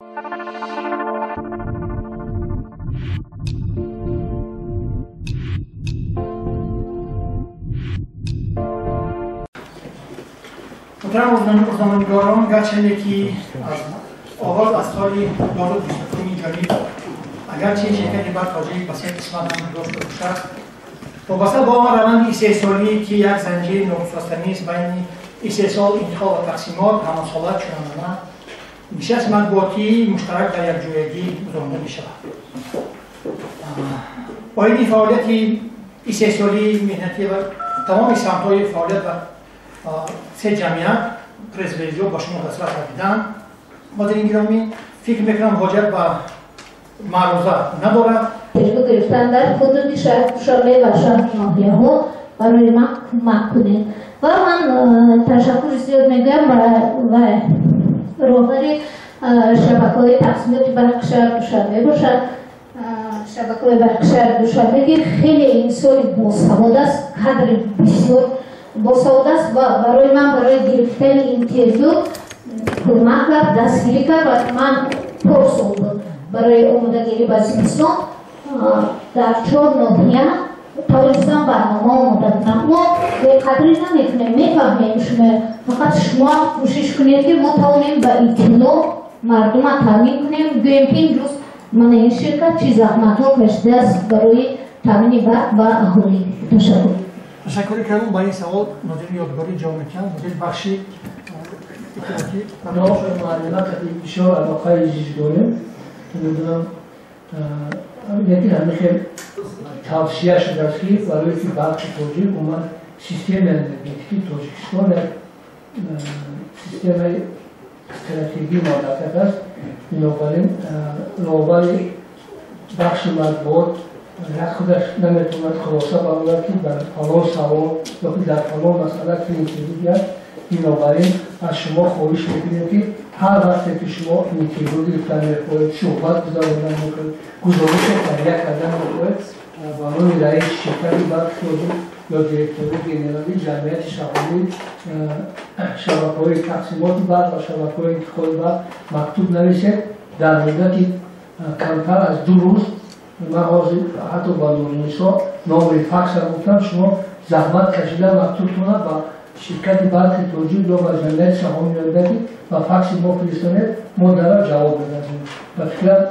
Муҳтарам рӯзноманигорон, гарчанде ки аз оғоз аз соли 2023 ҷониб агарчи ширкати барқ тоҷик ба се қисмат ҳам дошта бошад, вобаста ба он раванди истеҳсолӣ, ки як занҷири ногусастанист байни истеҳсол, интиқол ва тақсимот, ҳамасола чунонана нишасти матбуотии муштарак дар якҷоягӣ гузаронида мешавад. Оиди фаъолияти истеҳсолӣ, меҳнатӣ ва тамоми самтҳои фаъолият ва се ҷамъият пресс-релизҳо ба шумо дастрас гардиданд. Ҳозирин гиромӣ, фикр мекунам ҳоҷат ба маъруза надорад. Интервю гирифтан дар ҳудуди шаҳри Душанбе ва шаҳри ноҳияҳо барои ман кӯмак кунед. Ва ман ташаккури зиёд мегӯям ба роҳбари шабакаҳои тақсимоти барқи шаҳри Душанбе бошад. Шабакаҳои барқи шаҳри Душанбе ки хеле инсони босавод аст, кадри бисёр босавод аст ва барои ман барои гирифтани интервю кӯмак кард, дастгирӣ кард ва ман порсол буд барои омодагирӣ ба зимистон дар 4 ноҳия тавонистам барнома омода кунам. Мо беқадрӣ намекунем, мефаҳмем шумо, фақат шумо кӯшиш кунед, ки мо тавонем ба иттилоъ мардума таъмин кунем, гӯем ки имрӯз мана ин ширкат чӣ заҳматҳо кашидааст барои таъмини барқ ба аҳолӣ. Ташаккур. Ташаккури кардам. Ба ин савол нозири ёдгорӣ ҷавоб медиҳанд, мудири бахши иттилоотӣ. Муаллима бисёр алоқаи зич дорем, намедонам, лекин ҳамин хел тавсия шудааст, ки барои ки барқи тоҷик умуман системаи энергетикии Тоҷикистон як системаи стратегии мамлакат аст. Бинобар ин роҳбари бахши матбуот як худаш наметавонад хулоса барорад, ки дар фалон савол ё ки дар фалон масъала ки интервю диҳад. Бинобар ин аз шумо хоҳиш мекунем, ки ҳар вақте ки шумо интервю гирифтан мехоҳед, суҳбат гузаронидан мехоҳед, гузорише таҳия кардан мехоҳед, ба номи раиси ширкати барқи тоҷик ё директори генералии ҷамъияти саҳомии шабакаҳои тақсимоти барқ ва шабакаҳои интиқоли барқ мактуб нависед. Дар муддати камтар аз 2 рӯз, ман ҳозир ҳатто ба Нуринисо номери факсам гуфтам, шумо заҳмат кашида мактубтона ба ширкати барқи тоҷик ё ба ҷамъияти саҳомии мамлакатӣ ба факси мо фиристонед, мо дарав ҷавоб медиҳем. Ба фикрам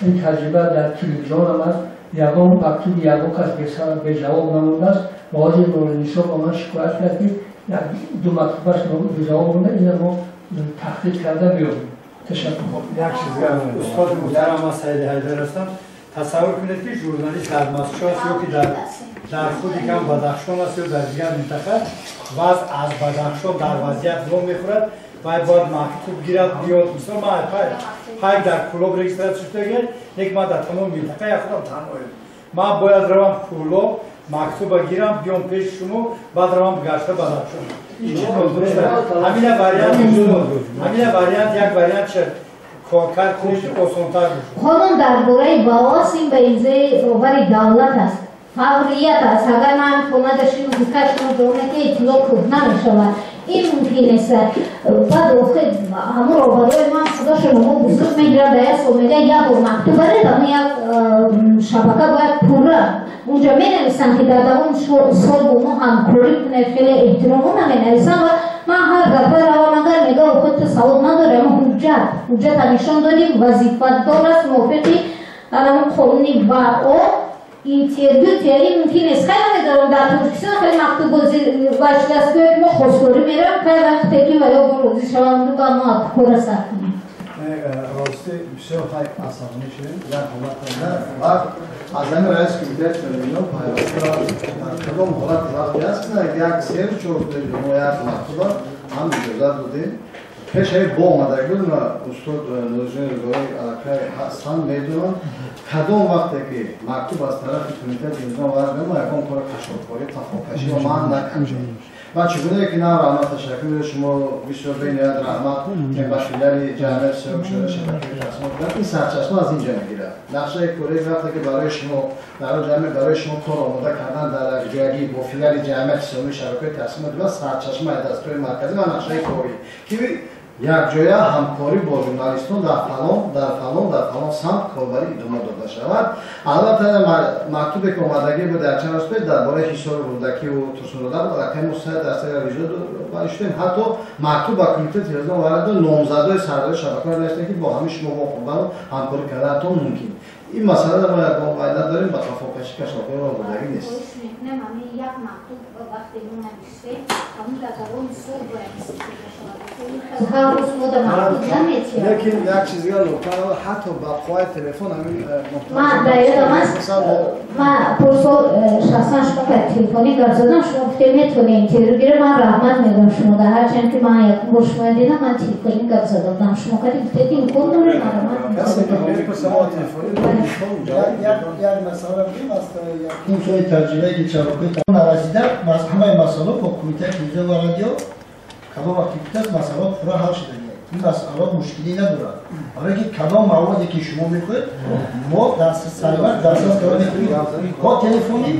ин таҷриба дар телевизионам аст, ягон мактуби ягон кас беҷавоб намондааст. Ва ҳозир Нуринисо ба ман шикоят кард, ки ду мактубаш беҷавоб монда, ина мо таҳқиқ карда меёбем. Ташаккур. Як чиз, устоди муҳтарам, ман Саиди Ҳайдар ҳастам. Тасаввур кунед, ки журналист дар Москва аст ё ки дар худи кам Бадахшон аст ё дар дигар минтақа, вазъ аз Бадахшон дар вазъият во мехӯрад, вай бояд мактуб гирад биёд. Мисол, ман пайк дар Кӯлоб регистратсия шудагиам, лекин ман дар тамоми минтақа як худам танҳоем. Ман бояд равам Кӯлоб, мактуба гирам, биём пеши шумо, баъд равам гашта Бадахшон. Ҳамина вариант, ҳамина вариант як вариант шад коркард кунед, осонтар бошад. Қонун дар бораи баос ин ба имзои роҳбари давлат аст, фаврият аст. Агар ман хона дашину гуфта шумо ҷавоб иттилоъ кӯҳна мешавад, ин мумкин нест. Баъд охир ҳамун роҳбарои ман худошон мо бузург мегиранд, дар як сол мегӯяд як бор мактуб баред, ҳамун як шабака бояд пурра унҷа менависанд, ки дар давоми сол бо мо ҳамкорӣ кунед, хеле эҳтиромона менависанд. Ва ман ҳар дафъа равам, агар мегӯяд охир ту савод надорӣ, аммо ҳуҷҷата нишон додим, вазифадор аст мувофиқи ҳамун қонуни ВАО интервю тиҳӣ мумкин нест. Хеле намедонам, дар Тоҷикистон хеле мактуббозӣ шудааст, гӯё ки мо хостгорӣ меравем, кай вақте ки ва ё бо розӣ шаванд ба мо кора сар кунем. Рости бисёр хай асабонӣ шудем дар ҳолат вақт аз ҳамин раис кумитаи телевизион пайваста дар кадом ҳолати вақте аст, як се чор мо як мактуба ҳам иҷозат додем. Пеш ҳай бо омадагӣ буд, устод Нозирҷон Ризоӣ аллакай ҳастанд, медонанд, кадом вақте ки мактуб аз тарафи кумитаи телевизион вард мо ягон кори қашшоқкорӣ, қафокаширо ман накардем. Ва чӣ гуна ки на раҳмат, ташаккур шумо бисёр бениҳоят раҳмат, ки ба филиали ҷамъияти сиёҳкушода шабакаи тақсимот буданд. Ин сарчашма аз ин ҷо мегирад. Нақшаи корӣ вақте ки барои шумо дар он ҷамъият барои шумо кор омода кардан дар якҷоягӣ бо филиали ҷамъияти сиёҳии шабакаи тақсимот ва сарчашмаи дастгоҳи марказӣ ва нақшаи корӣ ки Якҷоя ҳамкорӣ бо журналистон дар фалон, дар фалон, дар фалон самт корбарӣ идома дода шавад. Албатта мактубе ки омадагӣ буд дар чанд рӯз пеш дар бораи Ҳисори Рӯдакиву Турсунзода буд, аллакай мо 100% рӯҷӯъ шудем. Ҳатто мактуб ба кумитаи телевизион ва радио номзадои сардори шабакаро навиштем, ки бо ҳамин шумо вохӯрдану ҳамкорӣ карданатон мумкин. Ин масъаларо мо ягон вай надорем, ба қафокашӣ кашокаи мо бурдагӣ нест. Як мактуб вақте мо навиштем, ҳамун дар давоми сол бояд истифода шавад. Ҳар рӯз мо дар мактуб наметиҳем. Лекин як чиз дигар нукта, ҳатто ба қувваи телефон ҳамин ман дар ёдам аст, ман пурсол шахсан шумо ка телефонӣ гап задам, шумо гуфтем метавонем интервю гирем, ман раҳмат мегӯям шумо дар ҳарчанд ки ман якум бор шумо дидам, ман телефонӣ гап зада будам. Шумо кади гуфтед ки имкон дорем, ман раҳмат як масъала бигӯем аз ин таҷрибае ки шабакаи нарасида ҳамаи масъалаҳо бо кумитаи телевизион ва радио кадом вақте гуфтааст масъалаҳо пурра ҳал шудагианд. Ин масъалаҳо мушкилӣ надорад. Барое ки кадом маводе ки шумо мехоҳед, мо саривақт дастрас карда метавонем, ҳо телефонӣ,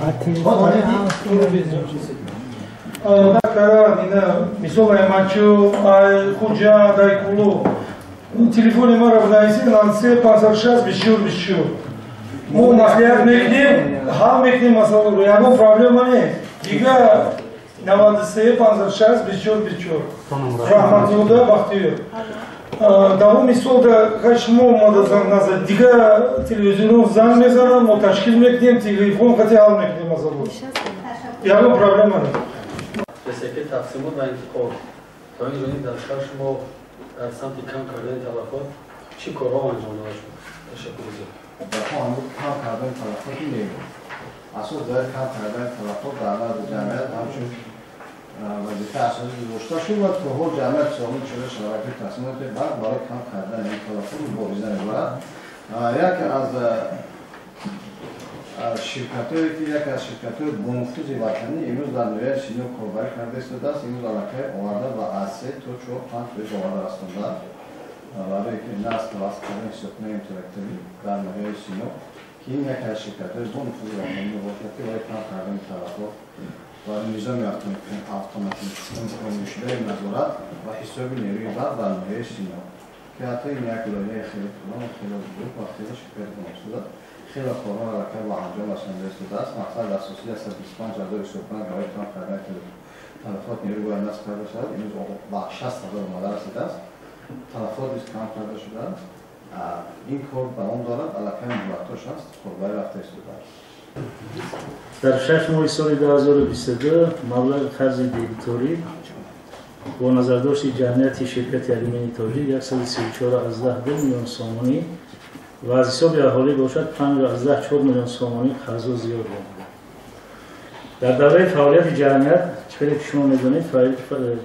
ҳо тариқи Мисол ай Мачу, ай Хуҷанд, ай Кулоб. Телефони маро бинависед 03 56 24 24. Мо маслиҳат мекунем, ҳал мекунем масъаларо, ягон проблема нест. Дигар 93 56 24 24. Раҳматзода Бахтиёр. Давоми сол дар шумо омада занг назад, дигар телевизионҳо занг мезананд, мо ташкил мекунем, телефон қати ҳал мекунем масъаларо. Ягон проблема нест. ПСК тақсимот ва интиқол то ин ҷониб дар шаҳр шумо дар самти кам кардани талафот чӣ корҳо анҷом дода шуд? Ташаккури зиёд. Кам кардани талафоти нерӯ, асос дар кам кардани талафот дар назди ҷамъият ҳамчун вазифаи асосӣ гузошта шуд ва то ҳол ҷамъият ҳисобни шуда шабакаи тақсимоти барқ барои кам кардани ин талафот мубориза мебарад. Яке аз ширкатҳое ки яке аз ширкатҳои бонуфузи ватанӣ имрӯз дар ноҳияи Сино корбарӣ карда истодааст, имрӯз аллакай оварда ба аз 3 то 4-5% оварда расонда, барое ки насб васл кардани ҳисобкунаи интерактивӣ дар ноҳияи Сино, ки ин яке аз ширкатҳои бонуфузи ватанӣ мебошад, ки барои кам кардани талафот ва низоми автоматикунонишудаи назорат ва ҳисоби нерӯи барқ дар ноҳияи Сино, ки ҳатто ин як лоиҳаи хеле калон, хеле бузург ва хеле ширкати бонуфуз хеле корҳоро аллакай ба анҷом расонда истодааст. Мақсад асосӣ 125 000 ҳисобкунак барои кам кардани талафот нерӯ бояд насб карда шавад. Имрӯз ба 60 000 омада расидааст, талафот низ кам карда шудааст. Ин кор давом дорад, аллакай муҳлатош аст, корбарӣ рафта истодааст. Дар 6 моҳи соли 2022 маблағи қарзи дебиторӣ бо назардошти ҷамъияти ширкати Алюмини Тоҷик 134,2 миллион сомонӣ ва аз ҳисоби аҳолӣ бошад 5,4 миллион сомонӣ қарзҳо зиёд гардида. Дар давраи фаъолияти ҷамъият, хеле ки шумо медонед,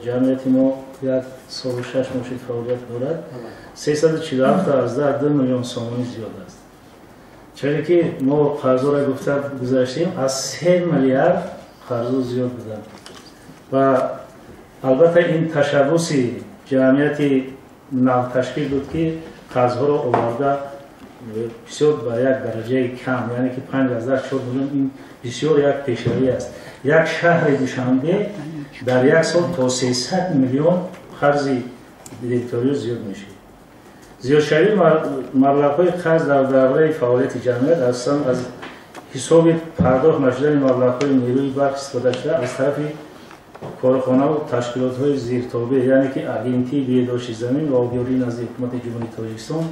ҷамъияти мо 1 солу 6 моҳ шуд фаъолият дорад, 347,2 миллион сомонӣ зиёд аст. Чаре ки мо қарзҳоро гуфта гузаштем, аз 3 миллиард қарзҳо зиёд буданд ва албатта ин ташаббуси ҷамъияти навташкил буд, ки қарзҳоро оварда бисёр ба як дараҷаи кам, яъне ки 5,4 миллион. Ин бисёр як пешравӣ аст. Як шаҳри Душанбе дар як сол то 300 миллион қарзи дебиториё зиёд мешавад. Зиёдшавии маблағҳои қарз дар давраи фаъолияти ҷамъият асосан аз ҳисоби пардохт нашудани маблағҳои нерӯи барқ истифодашуда аз тарафи корхонаву ташкилотҳои зиртобеъ, яъне ки Агентии беҳдошти замин ва обёрии назди Ҳукумати Ҷумҳурии Тоҷикистон,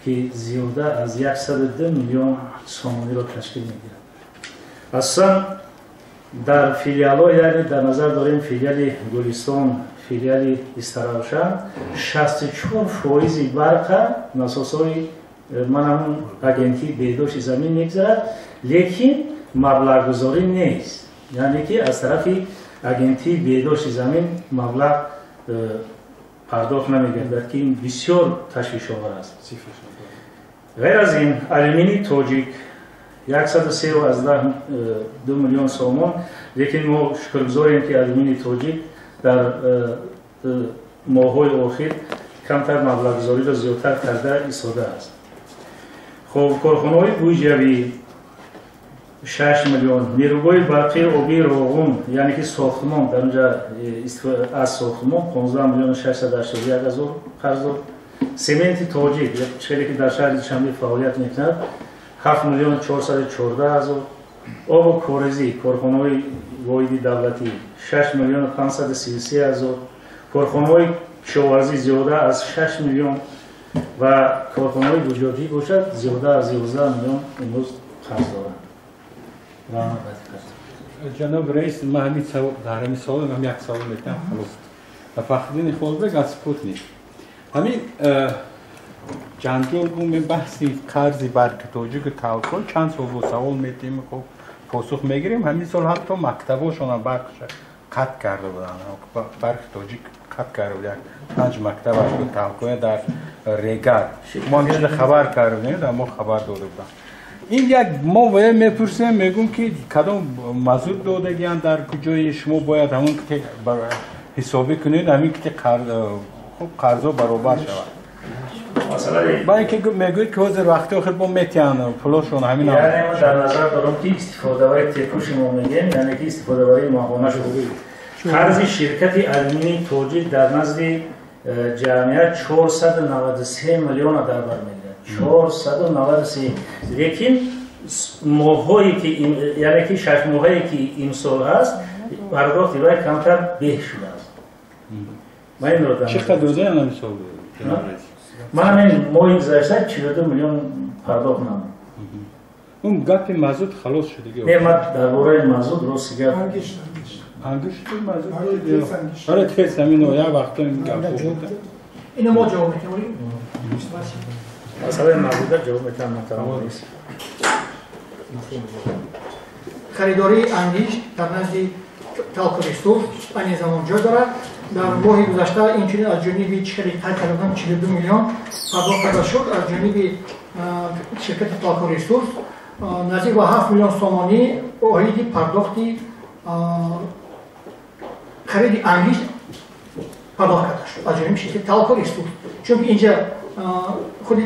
ки зиёда аз 102 миллион сомониро ташкил медиҳад. Асосан дар филиалҳо, яъне дар назар дорем филиали Гулистон, филиали Истаравшан, 64 фоизи барқа насосҳои ман ҳамун Агентии беҳдошти замин мегузарад, лекин маблағгузорӣ нест, яъне ки аз тарафи Агентии беҳдошти замин маблағ пардохт намегардад, ки ин бисёр ташвишовар аст. Ғайр аз ин, Алюмини Тоҷик 103,2 миллион сомон, лекин мо шукргузорем, ки Алюмини Тоҷик дар моҳҳои охир камтар маблағгузориро зиёдтар карда истодааст. Хоб, корхонаҳои буҷавӣ 6 миллион. Нерӯгоҳи барқии обии Роғун, яъне ки сохтмон, дар онҷа аз сохтмон 15 миллиону 681 ҳазор қарздор. Сементи Тоҷик, хеле ки дар шаҳри Душанбе фаъолият мекунад, 7 миллиону 414 ҳазор. Обу корезӣ, корхонаҳои воҳиди давлатӣ 6 миллиону 533 ҳазор. Корхонаҳои кишоварзӣ зиёда аз 6 миллион ва корхонаҳои буҷетӣ бошад зиёда аз 11 миллион имрӯз қарз доранд. Ҷаноб раис, ман ҳамин дар ҳамин савол ҳам як савол метиҳам, халос. Фахриддин Холбек аз Спутник. Ҳамин ҷанҷол гум баҳси қарзи барқи тоҷику Талко чанд сол бо савол метиҳем, хоб посух мегирем. Ҳамин сол ҳатто мактабошонам барқша қатъ карда буданд. Барқи тоҷик қатъ карда буд, як 5 мактабаш буд Талкоя дар Регар. Мо ҳам чизе хабар карда будем, дар мо хабар дода буданд. Ин як мо вая мепурсем, мегӯм ки кадом мазур додагиянд, дар куҷои шумо бояд ҳамон ки ҳисобӣ кунед, ҳамин ки қарзо баробар шавад. Ба ин ки мегӯед ки ҳозир вақти охир бо метиҳанд пулошон ҳамин. Яъне мо дар назар дорем ки истифодабарии текуши мо мегӯем, яъне ки истифодабарии моҳона шуд. Қарзи ширкати алюминии тоҷик дар назди ҷамъият 493 миллиона дар бар мегирад. 493. Лекин моҳҳое ки, яъне ки 6 моҳае ки имсол ҳаст, пардохти вай камтар беҳ шудааст. Ман инро чӣ қадр додаям имсол? Ман ҳамин моҳи гузашта 42 миллион пардохт намудам. Он гапи мазут халос шуд дига. Не, ман дар бораи мазут рости гап. Ангишт мазут. Оре, тез ҳамин як вақто ин гап буд. Ино мо ҷавоб метавонем? Масъалаи мазута ҷавоб метавонам, муҳтарам раис. Харидории ангишт дар назди Талко-Ресурс айни замон ҷой дорад. Дар моҳи гузашта инчунин аз ҷониби чӣ хеле қайд карда будам 42 миллион пардохт карда шуд. Аз ҷониби ширкати Талко-Ресурс наздик ба 7 миллион сомонӣ оиди пардохти хариди ангишт пардохт карда шуд аз ҷониби ширкати Талко-Ресурс. Чунки инҷа худи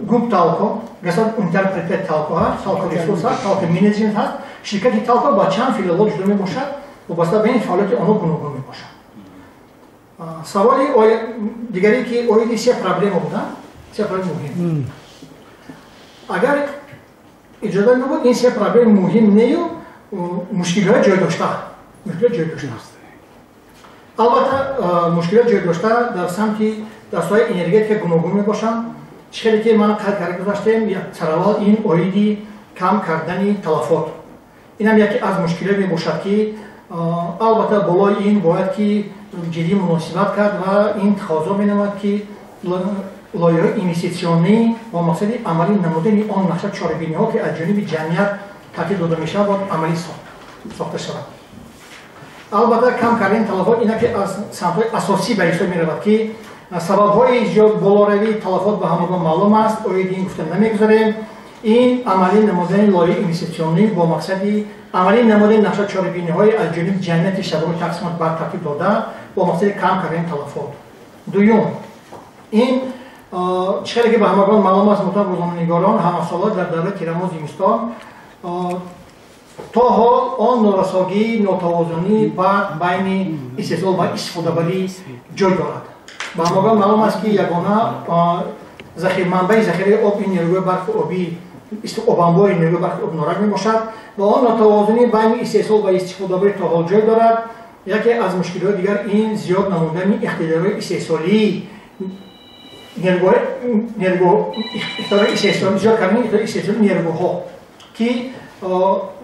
ГУП Талко, гасад унитар предприятие Талко ҳаст, Талко-Ресурс ҳаст, Талко Менеджмент ҳаст. Ширкати Талко ба чанд филиалҳо ҷудо мебошад, вобаста ба ин фаъолияти онҳо гуногун мебошад. Саволи дигаре ки оиди се проблема буданд, се проблема муҳим. Агар иҷоза мебуд, ин се проблема муҳим нею мушкилиҳои ҷой дошта, мушкилиҳои ҷой дошта. Албатта, мушкилиҳои ҷой дошта дар самти дар соҳаи энергетика гуногун мебошанд. Чӣ хеле ки ман қайд карда гузаштем, сараввал ин оиди кам кардани талафот. Инам яке аз мушкилиҳо мебошад ки албатта болои ин бояд ки ҷиддӣ муносибат кард ва ин тақозо менамояд ки лоиҳаҳои инвеститсионӣ бо мақсади амалӣ намудани он нақша чорабиниҳо ки аз ҷониби ҷамъият тартиб дода мешавад, бояд амалӣ сохта шавад. Албатта кам кардани талафот ин яке аз самтҳои асосӣ ба ҳисоб меравад ки сабабҳои зиёд болоравии талафот ба ҳамагон маълум аст, оиди ин гуфта намегузарем. Ин амалӣ намудани лоиҳаи инвеститсионӣ бо мақсади амалӣ намудани нақша чорабиниҳои аз ҷониби ҷамъияти шабакаи тақсимот барқ тартиб дода бо мақсади кам кардани талафот. Дуюм, ин чӣ хеле ки ба ҳамагон маълум аст, муҳтарам рӯзноманигорон, ҳамасола дар давраи тирамоҳ зимистон то ҳол он норасогӣ, нотавозунӣ барқ байни истеҳсол ва истифодабарӣ ҷой дорад. Ба ҳамагон маълум аст ки ягона манбаи захираи об ин нерӯгоҳи барқи обӣ, обанбори нерӯгоҳи барқи об Норак мебошад ва он нотавозунӣ байни истеҳсол ва истифодабарӣ то ҳол ҷой дорад. Яке аз мушкилиҳои дигар ин зиёд намудани иқтидорҳои истеҳсолии зиёд кардани иқтидори истеҳсолии нерӯгоҳҳо ки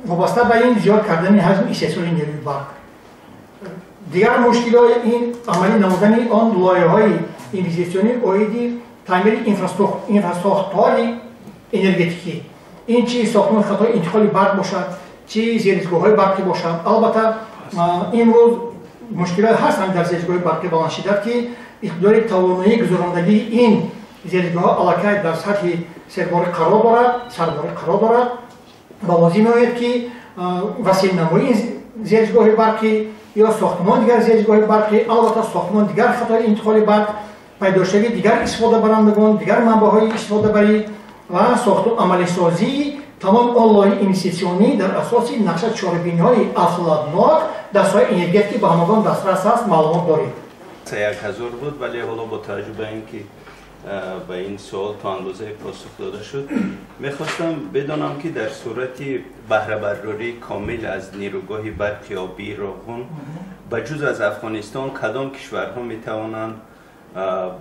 вобаста ба ин зиёд кардани ҳаҷми истеҳсоли нерӯи барқ. Дигар мушкилиҳои ин амалӣ намудани он лоиҳаҳои инвеститсионӣ оиди таъмири инфрасохтори энергетикӣ. Ин чи сохтмони хатҳои интиқоли барқ бошад, чи зеризгоҳҳои барқӣ бошад. Албатта имрӯз мушкилиҳое ҳастанд дар зеризгоҳҳои барқӣ баландшиддат ки иқтидори тавоноии гузарондагии ин зеризгоҳҳо аллакай дар сатҳи серборӣ қарор дорад, сарборӣ қарор дорад ва лозим меояд ки васеънамоии зеризгоҳи барқӣ ё сохтмони дигар зеризгоҳи барқӣ, албатта сохтмони дигар хатҳои интиқоли барқ, пайдошавии дигар истифодабарандагон, дигар манбаъҳои истифодабарӣ ва сохту амалисозии Тамоми он лоиҳаи инвеститсионӣ дар асоси нақша чорабиниҳои афзалиятнок дар соҳаи энергетика ба ҳамагон дастрас аст, маълумот доред. 1000 буд, вале ҳоло бо таваҷҷӯҳ ба ин ки ба ин суол то андозае посух дода шуд, мехостам бидонам ки дар сурати баҳрабардории комил аз нерӯгоҳи барқи обии Роғун ба ҷуз аз Афғонистон кадом кишварҳо метавонанд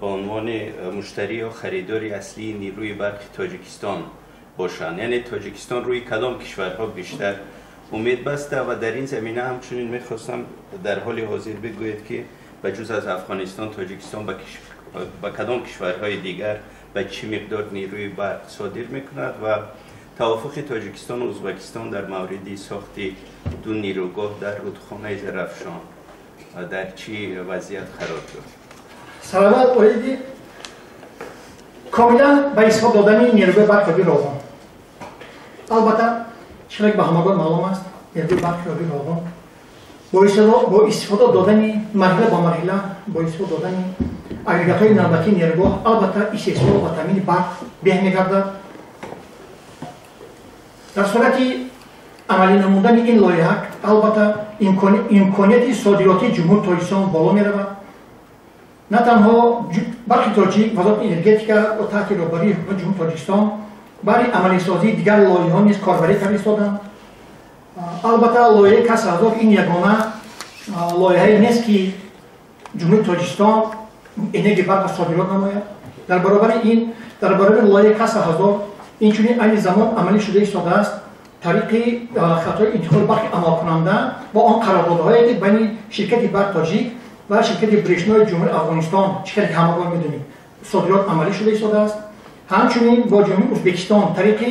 ба унвони муштарӣ ё харидори аслии нерӯи барқи Тоҷикистон бошанд? Яъне Тоҷикистон рӯи кадом кишварҳо бештар умед баста ва дар ин замина ҳамчунин мехостам дар ҳоли ҳозир бигӯед ки ба ҷуз аз Афғонистон Тоҷикистон ба кадом кишварҳои дигар ба чӣ миқдор нерӯи барқ содир мекунад ва тавофуқи Тоҷикистон ва Ӯзбекистон дар мавриди сохти ду нерӯгоҳ дар рудхонаи Зарафшон дар чӣ вазъият қарор дорад? Сараввал оиди комилан ба истифода додани нерӯгоҳи барқи обии Роғун. Албатта, чӣ ба ҳамагон маълум аст, нерӯгоҳи барқи обии Роғун бо истифода додани марҳила ба марҳила, бо истифода додани агрегатҳои навбатии нерӯгоҳ, албатта истеҳсол ва таъмини барқ беҳ мегардад. Дар сурати амалӣ намудани ин лоиҳа, албатта имконияти содиротии Ҷумҳурии Тоҷикистон боло меравад. На танҳо барқи тоҷик, Вазорати энергетика ва таҳти роҳбарии ҳукумати Ҷумҳурии Тоҷикистон барои амалисозии дигар лоиҳаҳо низ корбарӣ карда истоданд. Албатта лоиҳаи Каср ҳазор ин ягона лоиҳае нест ки Ҷумҳурии Тоҷикистон энергияи барқро содирот намояд. Дар баробари ин, дар баробари лоиҳаи Каср ҳазор инчунин айни замон амалӣ шуда истодааст тариқи хатҳои интиқоли барқи амалкунанда ва он қарордодҳое ки байни ширкати Барқ Тоҷик ва ширкати Брешнои Ҷумҳурии Афғонистон, чӣ хеле ки ҳамагон медонем, содирот амалӣ шуда истодааст. Ҳамчунин бо Ҷумҳурии Ӯзбекистон тариқи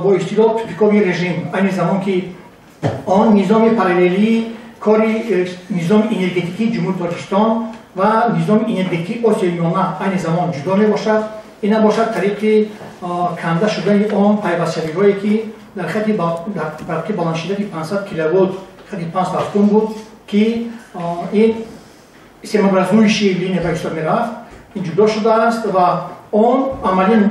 бо истилоҳ тупиковый режим, айни замон ки он низоми параллелии кори низоми энергетикии Ҷумҳурии Тоҷикистон ва низоми энергетикии Осиёи Миёна айни замон ҷудо мебошад. Ина бошад тариқи канда шудани он пайвастшавиҳое ки дар хати барқи баландшиддати 500 киловолт хати 507 буд, ки ин системообразующий линия ба ҳисоб мерафт, ин ҷудо шудааст ва он амалӣ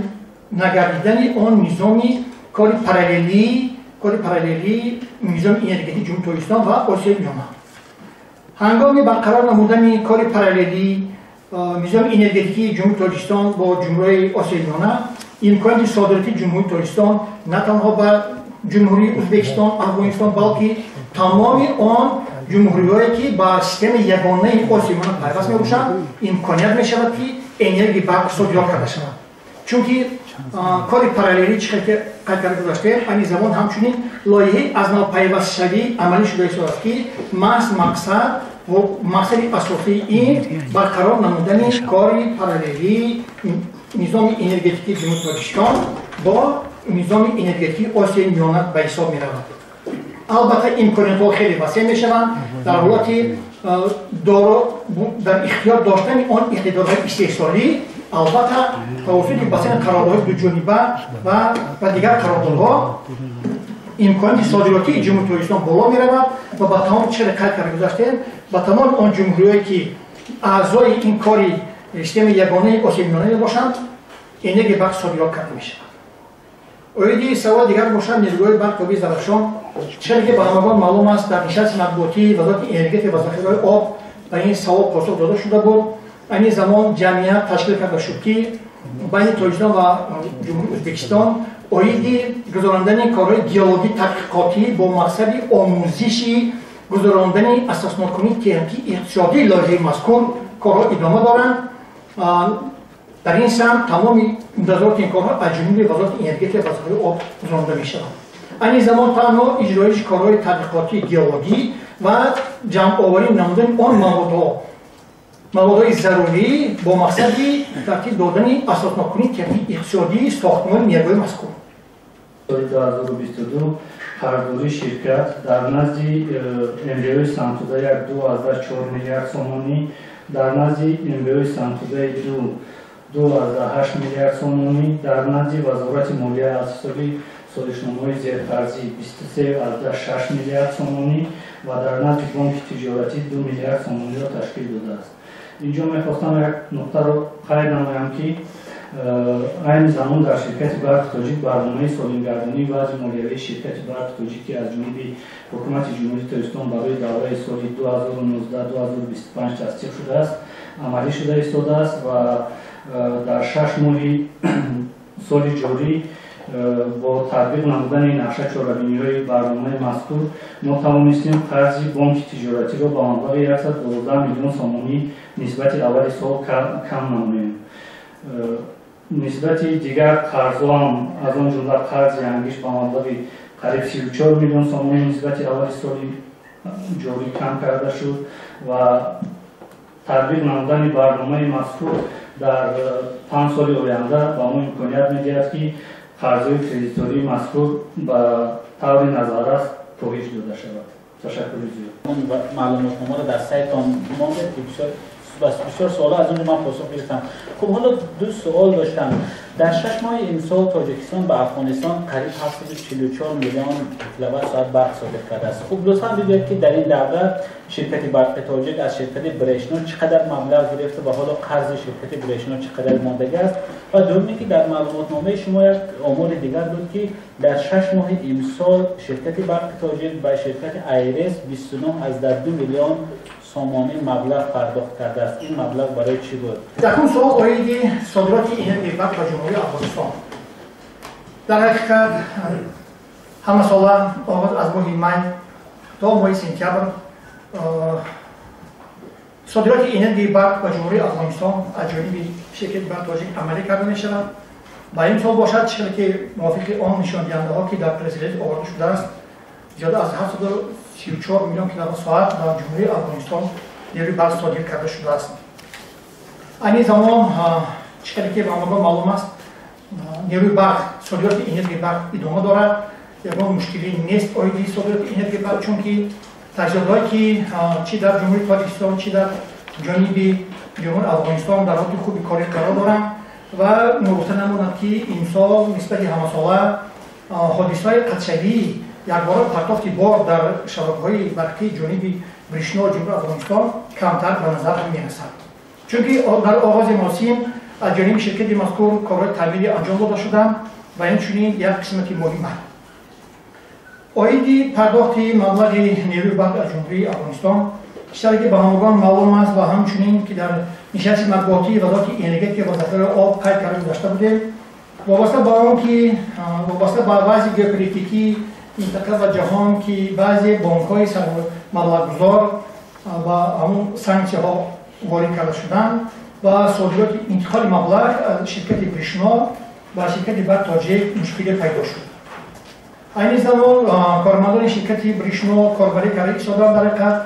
нагардидани он низоми кори параллелии низоми энергетикии Ҷумҳурии Тоҷикистон ва Осиёи Миёна. Ҳангоми барқарор намудани кори параллелии низоми энергетикии Ҷумҳурии Тоҷикистон бо Ҷумҳурии Осиёи Миёна, имконияти содиротии Ҷумҳурии Тоҷикистон на танҳо ба Ҷумҳурии Ӯзбекистон, Афғонистон, балки тамоми он ҷумҳуриҳое ки ба системаи ягонаи Осиёи Миёна пайваст мебошанд, имконият мешавад ки энергияи барқ содирот карда шавад. Чунки кори параллелӣ чӣ хел ки қайд карда гузаштем, айни замон ҳамчунин лоиҳаи аз нав пайвастшавӣ амалӣ шуда истодааст ки маҳз мақсади асосии ин барқарор намудани кори параллелии низоми энергетикии Ҷумҳурии Тоҷикистон бо низоми энергетикии Осиёи Миёна ба ҳисоб меравад. Албатта имкониятҳо хеле васеъ мешаванд дар ҳолати дар ихтиёр доштани он иқтидорҳои истеҳсолӣ, албатта тавассути бастани қарордодҳои дуҷониба ва дигар қарордодҳо имконияти содиротии Ҷумҳурии Тоҷикистон боло меравад ва ба тамом чизе қайд карда гузаштем, ба тамоми он ҷумҳуриҳое ки аъзои ин кори системаи ягонаи Осиёи Миёна мебошанд, энергияи барқ содирот карда мешавад. Оиди савол дигар бошад, нерӯгоҳи барқи обии Зарафшон, чизе ки ба ҳамагон маълум аст, дар нишасти матбуотии Вазорати энергетика ва захираҳои об ба ин савол посух дода шуда буд. Айни замон ҷамъият ташкил карда шуд ки байни Тоҷикистон ва Ҷумҳурии Ӯзбекистон оиди гузарондани корҳои геологӣ тадқиқотӣ бо мақсади омӯзиши гузарондани асоснокунии техникии иқтисодии лоиҳаи мазкур корҳо идома доранд. Дар ин самт тамоми назорати ин корҳо аз ҷониби Вазорати энергетика ва захираҳои об гузаронда мешаванд. Айни замон танҳо иҷроиши корҳои тадқиқотии геологӣ ва ҷамъоварӣ намудани он маводҳои зарурӣ бо мақсади тартиб додани асоснокунии техникии иқтисодии сохтмони нерӯгоҳи мазкур. Соли 2022 қарздории ширкат дар назди МБОи Сантуда 1,2,4 миллиард сомонӣ, дар назди МБОи Сантудаи 2,2,8 миллиард сомонӣ, дар назди Вазорати молия аз ҳисоби созишномаҳои зерқарзӣ 23,6 миллиард сомонӣ ва дар назди Бонки тиҷоратӣ 2 миллиард сомониро ташкил додааст. Инҷо мехостам як нуқтаро қайд намоям ки Айни замон дар ширкати Барқи Тоҷик барномаи солимгардонии вазъи молиявии ширкати Барқи Тоҷик, ки аз ҷониби ҳукумати Ҷумҳурии Тоҷикистон барои давраи соли 2019-2025 тасдиқ шудааст, амалӣ шуда истодааст ва дар 6 моҳи соли ҷорӣ бо татбиқ намудани нақша чорабиниҳои барномаи мазкур мо тавонистем қарзи бонки тиҷоратиро ба маблағи 112 миллион сомонӣ нисбати аввали сол кам намоем. Нисбати дигар қарзҳоам, аз он ҷумла қарзи ангиш ба маблағи қариб 34 миллион сомонӣ нисбати аввали соли ҷорӣ кам карда шуд ва татбиқ намудани барномаи мазкур дар 5 соли оянда ба мо имконият медиҳад, ки қарзҳои кредитории мазкур ба таври назаррас коҳиш дода шавад. Ташаккури зиёд. Он маълумотномаро дар сайтон мондед, ки бисёр суолҳо аз он ҷо ман посух гирифтам. Хуб, ҳоло ду суол доштам. Дар 6 моҳи имсол Тоҷикистон ба Афғонистон қариб 744 миллион киловатт соат барқ содир кардааст. Хуб, лутфан бигӯед, ки дар ин давра ширкати Барқи Тоҷик аз ширкати Брешно чӣ қадар маблағ гирифта ва ҳоло қарзи ширкати Брешно чӣ қадар мондагӣ аст? Ва дуюм, ки дар маълумотномаи шумо як омори дигар буд, ки дар 6 моҳи имсол ширкати Барқи Тоҷик ба ширкати Айрес 29,2 миллион сомонӣ маблағ пардохт кардааст. Ин маблағ барои чӣ буд? Якум суол оиди содироти энергияи барқ ба Ҷумҳурии Афғонистон. Дар ҳақиқат ҳамасола оғоз аз моҳи май то моҳи сентябр содироти энергияи барқ ба Ҷумҳурии Афғонистон аз ҷониби ширкати Барқи Тоҷик амалӣ карда мешавад. Ба ин сол бошад, чӣ ки мувофиқи он нишондиҳандаҳо, ки дар пресс-релиз оварда шудааст, зиёда аз 734 миллион киловатт-соат ба Ҷумҳурии Афғонистон нерӯи барқ содир карда шудааст. Айни замон, чӣ қадар ки ба ҳамагон маълум аст, нерӯи барқ, содироти энергияи барқ идома дорад. Ягон мушкилӣ нест оиди содироти энергияи барқ, чунки таҷҳизотҳое, ки чӣ дар Ҷумҳурии Тоҷикистон, чӣ дар ҷониби Ҷумҳурии Афғонистон дар ҳолати хуби корӣ қарор доранд ва ногуфта намонад, ки имсол нисбати ҳамасола ҳодисаҳои қатъшавии якбора партофти бор дар шабакаҳои барқии ҷониби Брешно Ҷумҳурии Афғонистон камтар ба назар мерасад. Чунки дар оғози мавсим аз ҷониби ширкати мазкур корҳои таъмирӣ анҷом дода шуданд ва инчунин як қисмати моҳи май. Оиди пардохти маблағи нерӯи барқ аз Ҷумҳурии Афғонистон, чизе ки ба ҳамагон маълум аст ва ҳамчунин ки дар нишасти матбуотии Вазорати энергетика ва захираи об қайд карда гузашта будем, вобаста ба он ки вобаста ба вазъи геополитикии минтақа ва ҷаҳон, ки баъзе бонкҳои маблағгузор ба ҳамун санксияҳо ворид карда шуданд ва содироти интиқоли маблағ аз ширкати Брешно ба ширкати Барқи Тоҷик мушкиле пайдо шуд. Айни замон кормандони ширкати Брешно корбарӣ карда истоданд. Дар ҳақиқат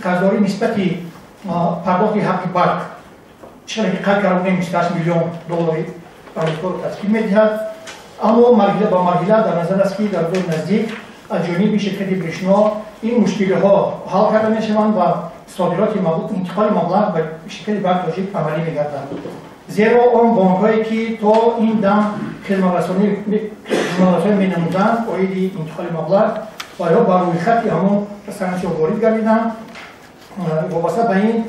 қарздорӣ нисбати пардохти ҳаққи барқ, чӣ қадар ки қайд карда будем, 28 миллион доллари Амрикоро ташкил медиҳад, аммо марҳила ба марҳила дар назар аст, ки дар рӯзи наздик аз ҷониби ширкати Брешно ин мушкилиҳо ҳал карда мешаванд ва содироти интиқоли маблағ ба ширкати Барқи Тоҷик амалӣ мегардад. Зеро он бонкҳое, ки то ин дам хизматрасонӣ менамуданд оиди интиқоли маблағ ва ё ба рӯйхати ҳамон санксияҳо ворид гардиданд, вобаста ба ин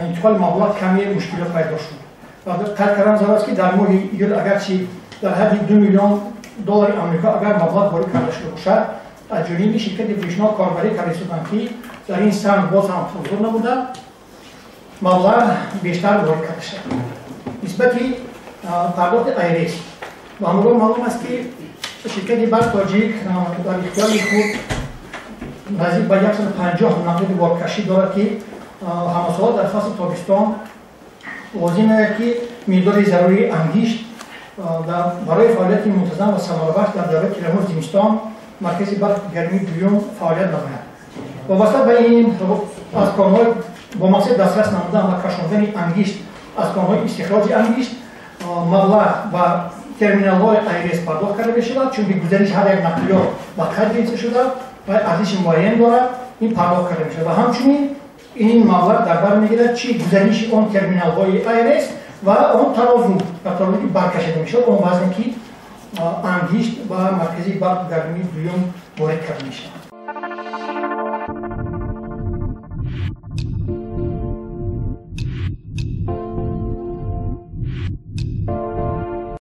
интиқоли маблағ каме мушкилот пайдо шуд. Ва қайд кардан зарур аст, ки дар моҳи июл агарчи дар ҳадди 2 миллион доллари Амрико агар маблағ ворид карда шуда бошад, аз ҷониби ширкати Брешно корбарӣ карда истоданд, ки дар ин самт боз ҳам ҳузур набуда, маблағ бештар ворид карда шавад. Нисбати пардохти Айрес ба ҳамагон маълум аст, ки ширкати Барқи Тоҷик дар ихтиёри худ наздик ба 150 нақлиёти боркашӣ дорад, ки ҳамасола дар фасли тобистон лозим ояд, ки миқдори зарурии ангишт барои фаъолияти мунтазам ва самарабахш дар давраи тирамоҳи зимистон маркази барқи гармии дуюм фаъолият намояд. Вобаста ба ин аз конҳои бо мақсади дастрас намудан ва кашондани ангишт аз конҳои истихроҷи ангишт маблағ ба терминалҳои Айрес пардохт карда мешавад, чунки гузариши ҳар як нақлиёт ба қайд гирифта шуда ва арзиши муайян дорад, ин пардохт карда мешавад ва ҳамчунин ин маблағ дар бар мегирад чи гузариши он терминалҳои Айрес ва он тарозу ба тарозу ки баркашида мешавад, он вазне ки ангишт ба маркази барқи гармии дуюм ворид карда мешавад.